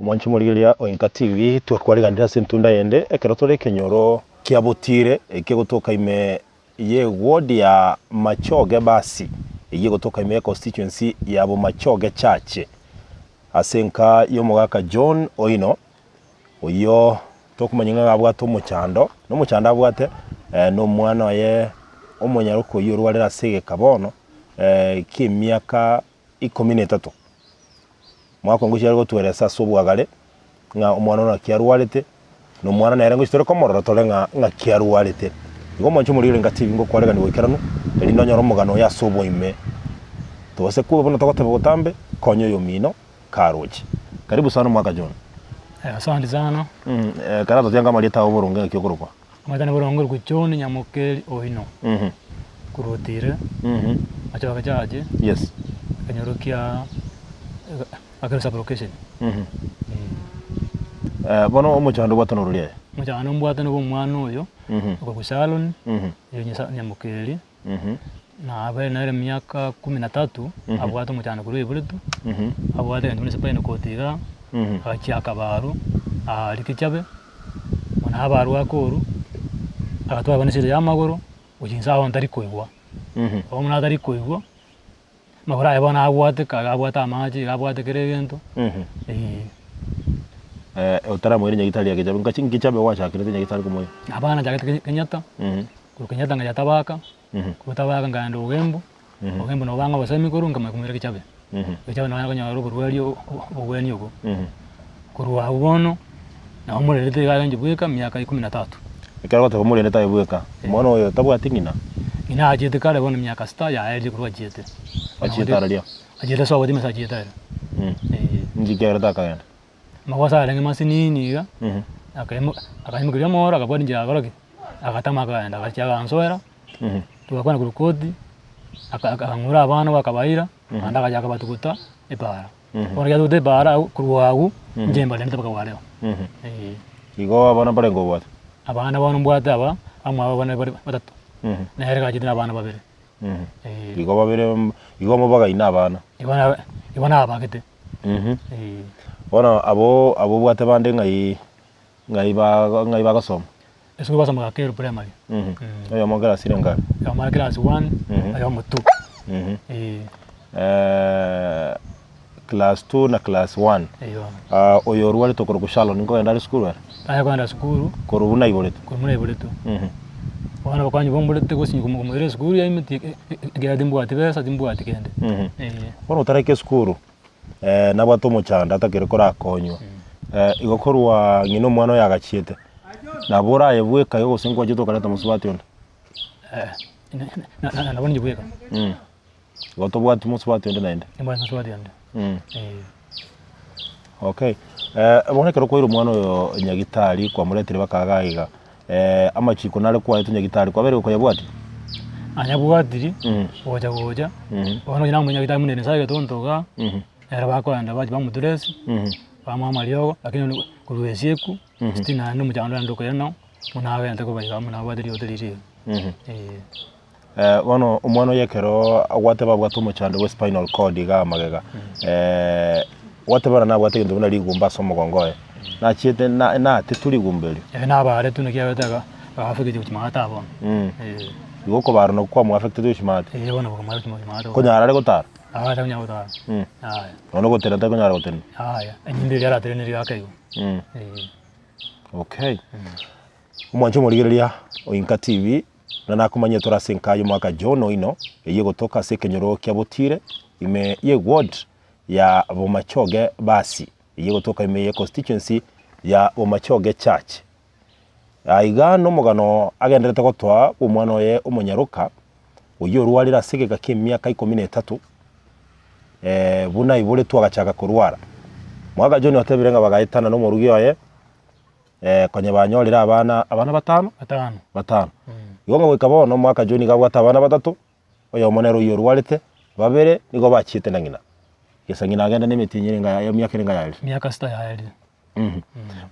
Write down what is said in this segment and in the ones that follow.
Omwanchi omorigereria o Inka TV, twakwariganire ase entunda eyende ekero tore ekenyoro kia Botire eke gotoka ime ye ward ya Machoge Basi eyio egotoka ime ye constituency ya Bomachoge Chache ase enka y'omogaka John Oino oyio tokomanya ng'a abwate omochando, na omochando abwate na omwana oye omonyaroke oyio orwarire ase egeka bono ki'emiaka ikomi na etato. Omwaka ngochia are gotweresa ase obwagare, ng'a omwana one naki arwarete, na omwana nere ngochia tore komorora tore ng'a ng'aki arwarete. Igo omwancho omoriri ngati ebi ngokwaregania goikeranu, erinde onyore omogano oye ase oboime. Tobase koba buna togoteba botambe, konya oyomino karoche. Karibu sana omwaka John. Asante sana. Ekero atotianka amarieta ao boronge ng'aki okorokwa. Amarieta ane boronge orokwa John Nyamokeri Oino. Korwa Otire, Machoge Church, Yes. ekenyoro kia Akero sub location. Bono omochando obwate norori aye? Omochando mbwate nobo omwana oyo, okorokwa Sharon, oyo Nyamokeri. Nabe nere emiaka kumi na tatu, abwate omochando korwa aiboretwe, abwate egento buna spinal cord igaa, agachia akabarwa, aaria kechabe, bono abarwa akorwa, agatwara bono esida ya amagoro, gochia inse agwo ntari koigwa. Bono buna atari koigwa, amagoro aye bono abwateka, iga abwate amache, iga abwate kera egento, eh. Otaramoira nyagitari ya kechabe, nkachi nkichabe gwachakerete nyagitari komoira? Abana nachagete Kenya- Kenyatta. Korwa Kenyatta nkacha Tabaka, korwa Tabaka nkaenda Ogembo, Ogembo nabo bang'a obosemi korwa nkamanya komoira Kichabe. Kichabe nabo nakonyora oborwaria obogweni obwo. Korwa abwo bono, nabo morerete iga inche bweka miaka ikomi na tatu. Ekero ogoteba omorendete aye bweka, omwana oyo tabwati ng'ina? Ng'ina achiete kare bono miaka sita yaerire korwa achiete. Achiete araria? Achiete sobo timanyeti achiete ere. Eeh. Inki kiagerete akagenda? Amagoso arenge masinini iga, akaimo akaimokeria omoro akabwati inchera agakora ki? Agatama akagenda agachia agansoera, togakwana korwa koti, aka aka akang'ura abana bakabaira, naende agacha akabatuguta epaara. Bono ekero atuguta epaara agwo korwa agwo, inche mbarendete mpaka bwareo, eh. Igo abana mbarenge obwate? Abana bono mbwate aba, abamwabo bane bare batato, nere gachete na abana babere, eh. Igo babere igo mobagaine abana? Igo na igo nabagete. Bono abwo abwo obwate bande ng'ai ng'ai ba ng'ai bagosoma? Esukuru basoma Gakero Primary. Oyomo class ere ngare? Oyomo are class one, oyomo two. Eh. Class two na class one. Eeh bono. Oyo orwarete okorokwa Shalon nkogenda are sukuru ere? Tanya kogenda sukuru. Korwa buna aiboretwe? Korwa buna aiboretwe. Bono abakonyi bamborete gose komoira esukuru yaime ti ekiagera timbwati besa timbwati kende. Eh. Bono otaraika esukuru, nabwate omochando atakeri korakonywa, igo korwa ng'ina omwana oyo agachiete, nabo oraye bweka igo gose nkwachete okareta mosubati onde? Nabo ninche bweka. Igo tobwati mosubati onde naende? Timbwati mosubati onde. Eh. Okay, bono ekero kwaire omwana oyo nyagitari kwamoretire baka iga iga, amachiko nare kwaete nyagitari kwabeire gokoyabwatia? Anyabwatiri, gocha gocha, bono onye namonya nyagitari buna Nyasaye egetonto igaa, ere bakoenda bachia bamoturesi, bamoa amariogo, lakini onye korwa esieku, still naende omochando naende okoirana, buna agente koba iga buna abwate riote riria iga, eh. Bono omwana oyo ekero gwateba abwate omochando bwa spinal cord igaa magega, gwateba buna nabwate egento buna rigumba ase omogongo oye, nachiete na naatetwe rigumba erio? Ere nabaretwe naki aberete iga, agaafecti gochia maate aa bono, eh. Igo okobara nokwo kwamoafectete gochia maate? Eeh bono bokamara gochia maate bono. Konyara are gotara? Aa tanyara gotara, yaya. Nonya gotenena tari konyara gotenena? Yaya, enyimbo eria aratenenere ake igo, eh. Okay. Omwanche omorigereria o Inka TV, Buna nakomanyire tore ase enka y'omwaka John Oino, eyio egotoka ase ekenyoro kia Botire, ime ye ward ya Bomachoge Basi, eyio egotoka ime ye constituency ya Bomachoge Church. Aiga nomogano agenderete gotoa bw'omwana oye omonyaroka, oyio orwarire ase egeka ki'emiaka ikomi na etato, buna aiboretwe agachaka korwara. Omogaka John otebire ng'a bagaetana nomorugi oye. Konya banyorire abana, abana batano? Batano. Batano. Igo ng'a goika bono omwaka John nigo abwate abana batato, oyomo nere oyio orwarete, babere nigo bachiete na ng'ina. Gesa ng'ina agende na emetienyi ere enga emiaka ere enga yaerire. Emiaka sita yaerire.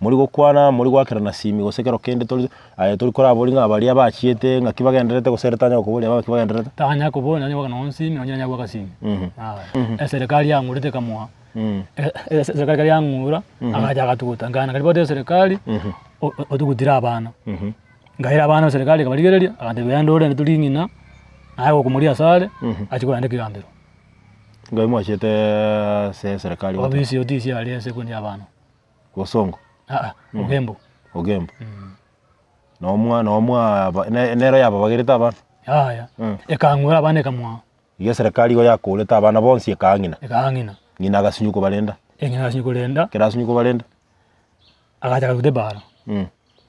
Mori gokwana, mori goakerana simi gose ekero kende tori aye tori korabori ng'a baria bachiete ng'aki bagendererete gose ere tanya gokoboria aba ng'aki bagendererete? Tanya koboria nonye goaka nonye simi nonye nanya goaka simi. Aya. Eserekari yang'urete ekamoa. Eserikari ekero yang'ura, agacha agatuguta, nkagenda nkaripoti eserikari, otugutire abana. Nkaira abana eserikari ekabarigereria, agantebia genda orende tori ng'ina, naye gokomoria ase are, achie kogenda ekegambero. Ngai mwachiete ase eserikari goteba? Ofisi otisi aria ase ekundi ya abana. Bosongo? Aa, Ogembo. Ogembo. Nomwa nomwa nero yababagerete abana? Yaya, ekang'ura abana ekamoa. Iga eserekari igo yakoorete abana bonsi ekaa ng'ina. Ekaa ng'ina. Ng'ina agasinywa kobarenda. Eh, ng'ina agasinywa korenda. Ekero asinywa kobarenda. Agacha akaruta ebaara.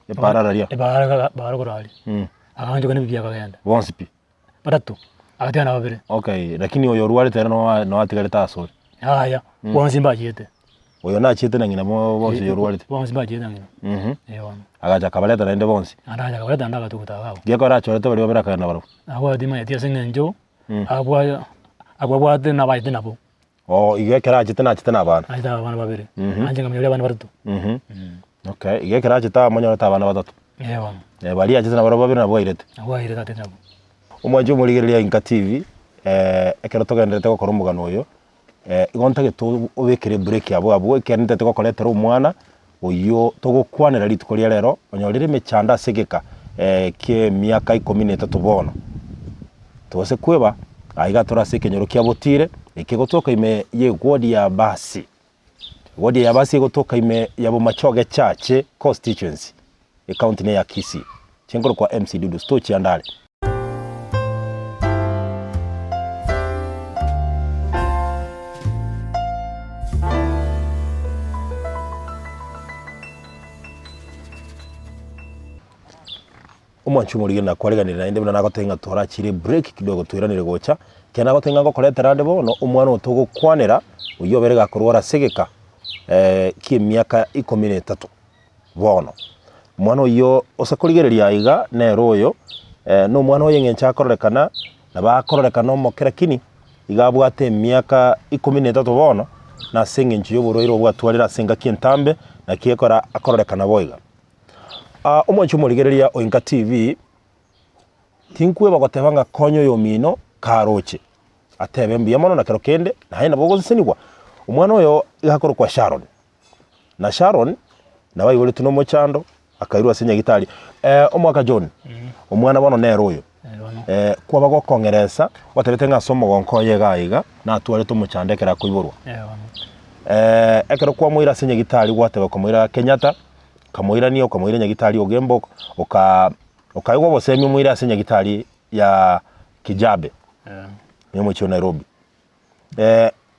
Ebaara araria. Ebaara iga baara koraria. Agaanchoka na ebibi akagenda. Bonsi pi. Batato, agatigana na babere. Okay, lakini oyo orwarete ere noa noatigarete asore. Yaya, bonsi mbachiete. Oyo nachiete na ng'ina bonsi oyo orwarete. Bonsi mbachiete na ng'ina. Eh bono. Agacha akabareta naende bonsi. Naende agacha akabareta naende agatuguta iga abwo. Gekogera achorete baria babere akagenda nabarabwo. Abwo timanyeti ase eng'encho, abwo abwo abwate nabaete nabo. Oo igo ekero achete nachete na abana. Nachete na abana babere, nainche nkamonyoria abana batato. Okay, igo ekero achete amonyorete abana batato. Eh bono. Baria achete nabarabwo babere nabwo airete. Nabwo airete atete nabwo. Omwanchi omorigereria Inka TV, ekero togendererete gokora omogano oyo, igo ntagete obekere ebreak abwo abwo ekero ntagete gokoretera omwana oyio togokwanera rituko ria rero, onyorire emechando ase egeka kia emiaka ikomi na etato bono. Togose kweba, aiga tore ase ekenyoro kia Botire, eke egotoka ime ya eward ya Basi. Eward ya Basi egotoka ime ya Bomachoge Chache constituency, ecounty ne ya Kisii. Chinkorokwa MC Dudu, stochianda are. Omwanchi omorigeni nakwariganirie naende buna nagotebia ng'a twarachire ebreak kidogo twairanire gocha, ekero nagotebia ng'a ngokoretera ande bono, omwana oyo togokwanera, oyio obere gakorwara ase egeka kia emiaka ikomi na etato bono. Omwana oyio ase korigereria aiga nere oyo, na omwana oyo eng'encho akororekana, nabo akororekana omoke lakini, iga abwate emiaka ikomi na etato bono, na ase eng'encho ya oborwaire obwo atwarire ase engaki entambe, naki ekora akororekana boiga. Omwanchi omorigereria o Inka TV, tinkweba goteba ng'a konya oyomino karoche, atebe mbuya mono na kero kende, naye nabo ogosesenigwa. Omwana oyo iga akorokwa Sharon, na Sharon nabo aiboretwe na omochando, akairwa ase nyagitari. Omwaka John, omwana bono nere oyo, kwaba gokong'eresa, gwatebete ng'a ase omogonko oye iga iga, natwarete omochando ekero akoiborwa. Ekero kwamoira ase nyagitari gwateba komoira Kenyatta, okamoirania okamoira nyagitari Ogembo, oka okaegwa obosemi omoire ase nyagitari ya Kijabe, na omochie o Nairobi.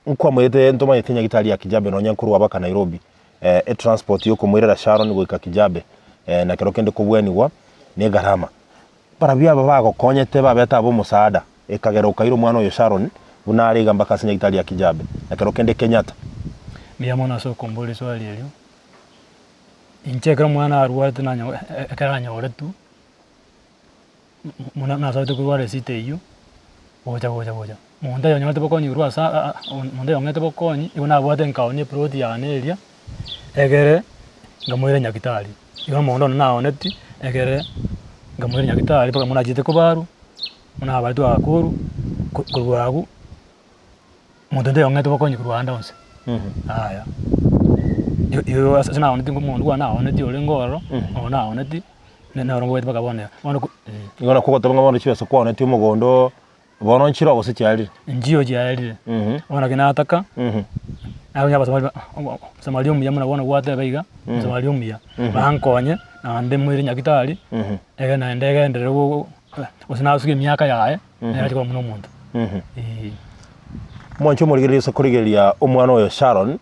Nkwamoirete ntomanyete nyagitari ya Kijabe nonya nkorwa baka Nairobi, etransport ya okomoirera Sharon goika Kijabe, na kero kende kobweniwa na egarama. Barabwo aba bagokonyete babete abe omosaada, ekagera okaira omwana oyo Sharon buna are iga mpaka ase nyagitari ya Kijabe, na kero kende Kenyatta. Mbuya mono ase okomboria riswali erio. Inche ekero omwana arwarete nanyo ekero anyoretwe, buna nasoete korwara esita eywo, gocha gocha gocha, monto oyonyorete bokonyi korwa ase aa monto oyong'ete bokonyi, igo nabwate nkaonia eplot yane eria, egere nkamoira nyagitari. Igo omonto one naonetie, egere nkamoira nyagitari mpaka buna achete kobarwa, buna abaretwe agakorwa, ko korwa abwo. Omonto onde oyong'ete bokonyi korwa ande onsi, yaya. Igo ase naonetie omonto kwane naonetie orenge ororo, oyo naonetie, nere ngoete mpaka bono iga. Bono ko Igo nakwo ogoteba ng'a bono chibesa kwaonetie omogondo, bono nchire oo gose chiarire? Nchiyo chiarire, bono naki nataka, nakonya abasomali ba omosamaria omuya buna bono gwateba iga, omosamaria omuya, bankonye, naende moire nyagetari, ege naende egenderere go gose nasuke emiaka yaye. Nere ache koba buna omonto. Ee. Mwanche omorigereria ase korigereria omwana oyo Sharon,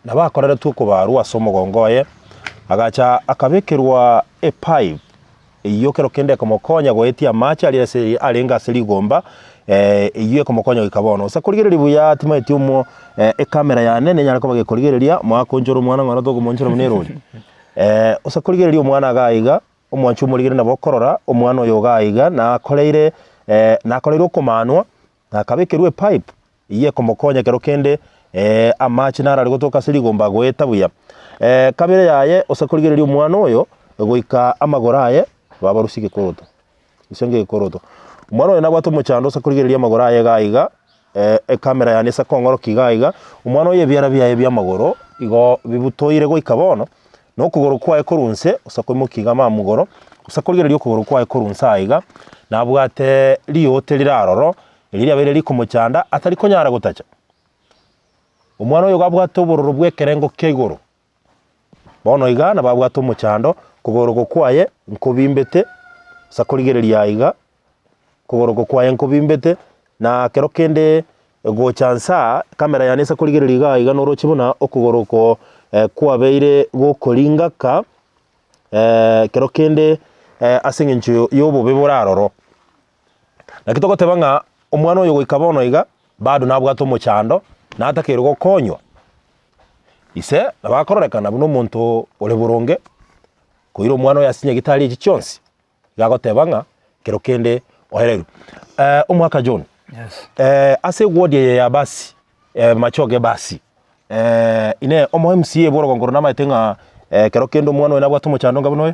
nabo akoreretwe okobarwa ase omogongo oye, agacha akabekerwa epipe eyio kero kende ekomokonya goetia amache aria ase arenge ase rigomba, eyio ekomokonya goika bono. Ase korigereria buya timaeti omo ecamera yane nenyare koba gekorigereria, moakonchora omwana ng'ora tokomoonchora buna erori. Ase korigereria omwana iga iga. Omwanchi omorigeri nabo okorora omwana oyo iga aiga nakoreire nakoreire okomanwa, na akabekerwa epipe eyio ekomokonya ekero kende amache naro are gotoka ase rigomba agoeta buya. Kabere yaye ase korigereria omwana oyo, goika amagoro aye babarusie egekoroto, gose ngegekoroto. Omwana oyo nabwate omochando ase korigereria amagoro aye iga aiga. Ecamera yane ase kong'orokia iga iga, omwana oyo ebiara biaye bi'amagoro igo bibutoire goika bono, na okogoro kwaye korwa inse, gose koimokia iga mama igoro, gose korigereria okogoro kwaye korwa inse aiga, nabwate riote rire aroro, erio riabeire rikomochanda atari konyara gotacha. Omwana oyo igo abwate obororo bw'ekerengo kia igoro. Bono iga nababwate omochando, kogoro oko kwaye nkobimbete, ase korigereria aiga, kogoro oko kwaye nkobimbete, na kero kende gocha nsaa, camera yane ase korigereria iga iga noroche buna okogoro oko kwabeire gokoringaka, kero kende ase eng'encho ya obobe bore aroro. Naki togoteba ng'a omwana oyo goika bono iga, bado nabwate omochando, natakeirwe gokonywa. Ise nabo akororekana buna omonto ore boronge, koira omwana oye ase chinyagitari echi chionsi, iga agoteba ng'a kero kende oererwe. Omwaka John, Yes. ase eward eye ya basi, machoge basi, inee omo MCA bwa orogongo oro namaete ng'a kero kende omwana oyo nabwate omochando onga buna oyo?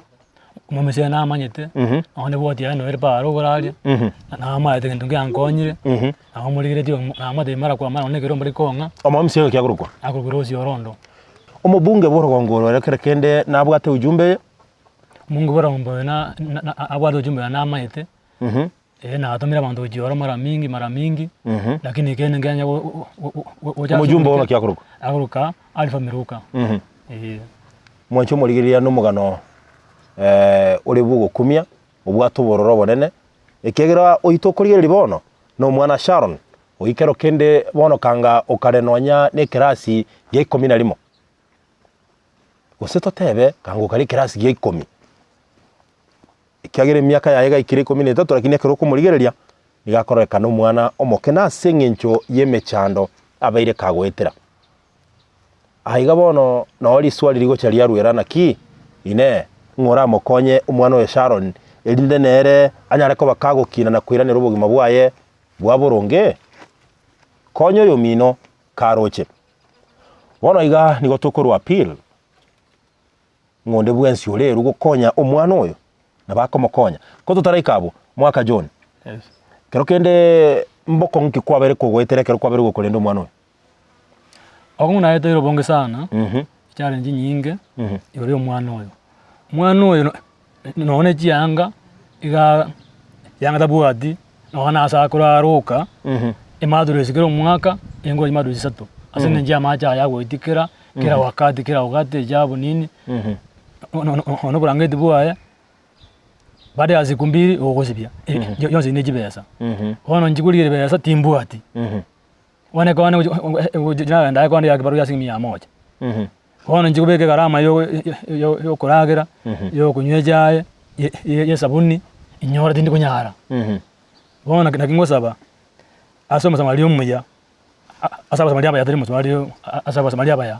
Omomisia namanyete, nonye nebwati yaye noere para okoraria, namaete gento ngiankonyire, nabo morigeretie namotebia mara kwa mara nonye ekero mbari kong'a, Omo MCA ng'aki akorokwa? akorokwa Rose Orondo. Omobunge bwa orogongo oro ere kero kende nabwate ujumbe eye? Omonge bwa orogongo oyo na- na- abwate ujumbe oyo namaete, eh natomire abanto gochia oro mara mingi mara mingi, lakini ekende nkianya go- go- go- gocha ase Omojumbe obo omoika, ng'aki akorokwa? Akoroka Alpha Miruka, eh. Mwanche omorigereria nomogano ore bw'ogokumia, obwate obororo obonene, ekiagera oyio tokorigereria bono, nomwana Sharon, oyio kero kende bono kanga okare nonya nekerasi gia ikomi na rimo. Gose totebe kanga okare ekerasi gia ikomi, ekiagera emiaka yaye gaikire ikomi na etato lakini ekero okomorigereria, nigo akororekana omwana omoke na ase eng'encho y'emechando abeire kagoetera. Aiga bono noo riswali rigocha riaruera naki, Inee, ng'o oramokonye omwana oyo Sharon, erinde nere anyare koba kagokina na koiranera obogima bwaye bwa boronge? Konya oyomino karoche. Bono iga nigo tokorwa appeal, ng'a onde bwensi orerwe gokonya omwana oyo, nabo akomokonya. Ko totaraika abwo, mwaka John, Yes. kero kende mbokong'u ki kwabeire kogoetera ekero kwabeire gokorenda omwana oyo? Obong'u naeteire obonge sana, challenge chinyinge igoro ya omwana oyo. Omwana oyo nonye na chianga iga yanga tabwati, nonye na ase akoraroka, emattress kera omwaka, engoro chimattress isato, ase eng'encho ya amache aya agoitikera, kera wakati kera wakati echabu nini, nonye oborangeti bwaye, baada ya siku mbiri ogosibia, yonsi ne chibesa. Bono inche korigia chibesa timbwati. Bono ekero nagenda aye kore ekibarua gia siringi mia moja. Bono inche kobeka egarama ya okoragera, ya okonywa echae, ya esabuni, inyore tindi konyara. Bono naki ngosaba, ase omosamaria omuya, ase abasamaria abaya tari mosamaria ase abasamaria abaya,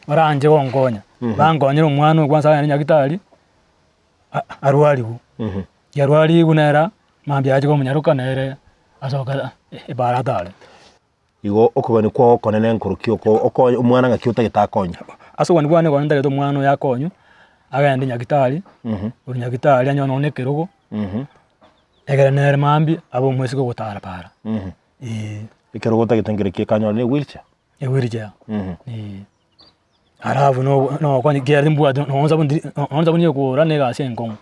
baranche gonkonya, bankonyere omwana oyo kwanza agende nyagetari, arwariwu, yarwariwu nere mambia ache komonyaroka nere asoke ebara atare. Igo okogania kwao okonene nkorokia oko okonye omwana ng'aki otagete akonywe. Ase okogania kwane ekero ntagete omwana oyo akonywe, agende nyagetari, korwa nyagetari anyore nonye na ekerogo, egere nere mambia abe omoiseke ogotara para, eh. Ekerogo otagete nkereki ekanyore na ewheelchair? Ewheelchair, eh. Alafu nokonya ekiagera timbwati nonye sabuni tiri nonye sabuni ya okogora na egasi enkong'u,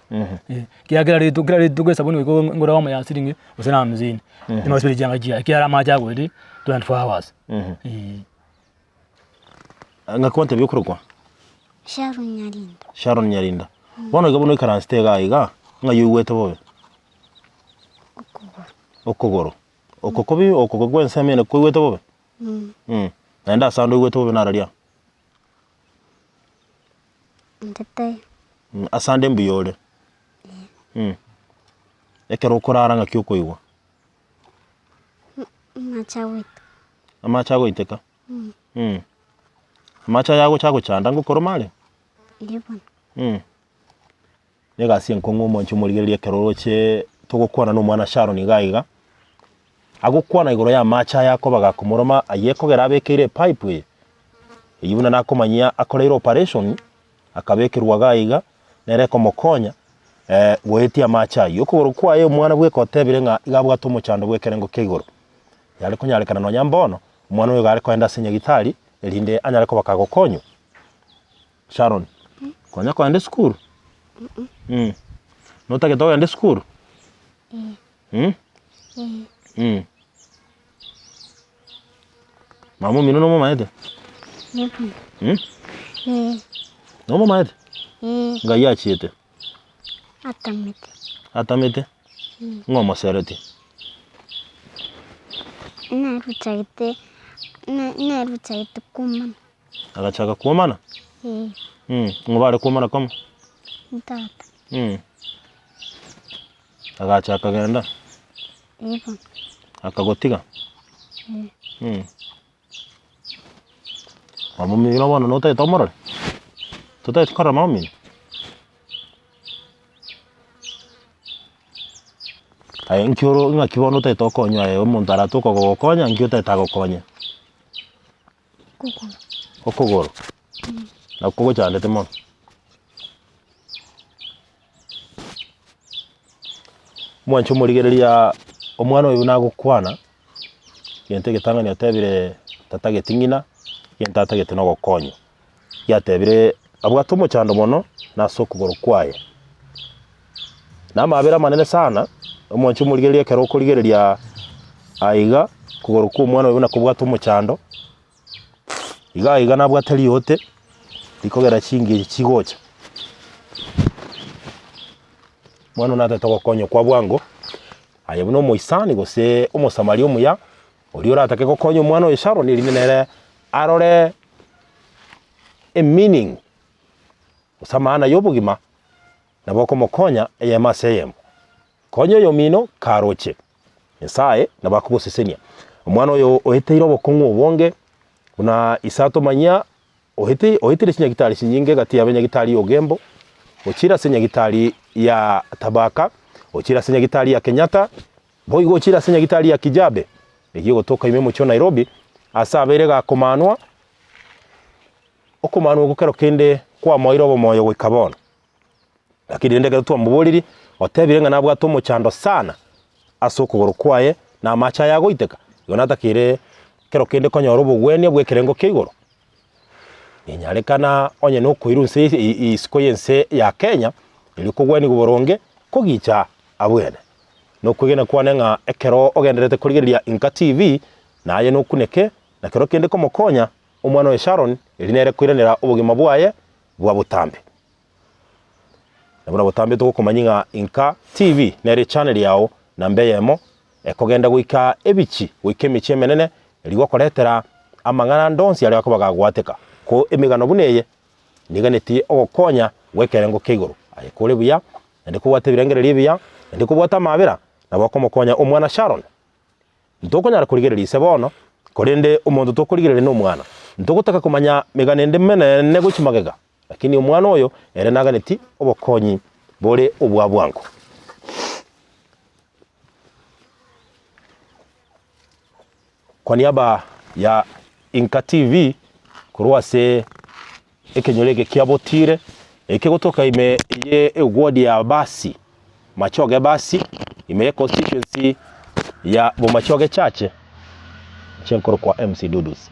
ekiagera kera rituko kera rituko esabuni goika ngore omo ya siringi gose na hamsini, nigo chianga chiaye ekiagera amache agoetia 24 hours eh. Ng'aki gwantebia okorokwa? Sharon Nyarinda. Sharon Nyarinda. Bono iga buna oikaransete iga iga, ng'ai oigwete bobe? Okogoro. Okogoro. Oko kobi oko kwa ensemo ene koigwete bobe? Naende ase ande oigwete bobe nararia? Inde taiyo. Ase ande mbuya ore? Ekero okorara ng'aki okoigwa? Amache agoiteka. Amache agoiteka? Amache aya agocha agochanda ngokoroma are? Riria bono. Negasi enkong'u omonche omorigereria ekero oroche togokwana na omwana Sharon iga iga, agokwana igoro y'amache aya akoba gakomoroma ayio ekogera abekeire epipe eye, eyio buna nakomanyia akoreire operation, akabekerwa iga iga, nere ekomokonya goetia amache ayio. Okogoro kwaye omwana bweka otebire ng'a iga abwate omochando bw'ekerengo kia igoro. Yare konyarekana nonya mbono, omwana oyo iga are kogenda ase nyagitari, erinde anyare koba kagokonywa. Sharon, konya kogenda esukuru? Notagete ogende esukuru? Mama omino nomomaete? Nomomaete? Ngai achiete? Atamete. Atamete? Ng'o omoseretie? Neruchagete, neruchagete kwomana. Agachaka kwomana? Ee. Ng'o bare kwomana komo? Tata. Agacha akagenda? Ee bono. Akagotiga? Ee. Mama omino bono notagete omorore? Totagete korora mama omino? Aye nki oro ng'aki bono otagete okonywe aye omonto aratoke kogokonya nki otagete agokonye? Okogoro. Okogoro? Nakwo kogochandete mono? Mwanche omorigereria omwana oyo buna agokwana, Egento egetang'ani otebire tatageti ng'ina, egento atagete na ogokonywa. Giatebire abwate omochando mono na ase okogoro kwaye. Na amabera amanene sana, omwanche omorigereria ekero okorigereria aiga, okogoro kwa omwana oyo buna kobwate omochando, iga iga nabwate riote, rikogera chingichi chigocha. Omwana oyo natagete ogokonywa kwa bwango. Aye buna omoisani gose Omosamaria omuya, oria oratake gokonya omwana oye Sharon erinde nere arore emeaning gose amaana ya obogima, nabo okomokonya eyemo ase eyemo. Konya oyomino karoche, Nyasaye nabo akogosesenia. Omwana oyo oeteire obokong'u obonge, buna ise atomanyia Oete oetire chinyagitari chinyinge gati yabo enyagitari y'Ogembo, ochire ase enyagitari ya Tabaka, ochire ase enyagitari ya Kenyatta, boigo ochire ase enyagitari ya Kijabe, eyio egotoka ime omochie o Nairobi, ase abeire gakomanwa, okomanwa okwo kero kende kwamoeire obomoyo goika bono. Lakini rende ekero twamoboririe, otebire ng'a nabwate omochando sana ase okogoro kwaye, na amache aye agoiteka, igo natakeire kero kende konyora obogwenia bw'ekerengo kia igoro. Nenyarekana onye nokoirwa inse isiko y'ense ya Kenya, erio kogwenigwa boronge, kogicha abwene. Nokwegena kwane ng'a ekero ogendererete korigereria Inka TV, naye nokuneke, na kero kende komokonya omwana oye Sharon, erio nere koiranera obogima bwaye bwa botambe. Na buna botambe togokomanyia ng'a Inka TV nere echannel yao namba eyemo ekogenda goika ebichi goika emechie emenene erio gokoretera amang'ana ande onsi aria akoba gagwateka. Ko emegano buna eye niganetie ogokonya gwekerengo kia igoro. Aye kore buya naende kobwate ebirengererio ebiya naende kobwate amabera nabo okomokonya omwana Sharon. Ntokonyara korigereria ise bono, korende omonto tokorigereria nomwana. Ntogotaka komanya megano ende menene gochia magega, lakini omwana oyo ere naganeti obokonyi bore obwa bwango. Kwa niaba ya Inka TV korwa ase ekenyoro eke kia Botire, ekegotoka ime ye eward ya Basi, Machoge Basi, ime ye constituency ya Bomachoge Chache, inche nkorokwa MC Dudus.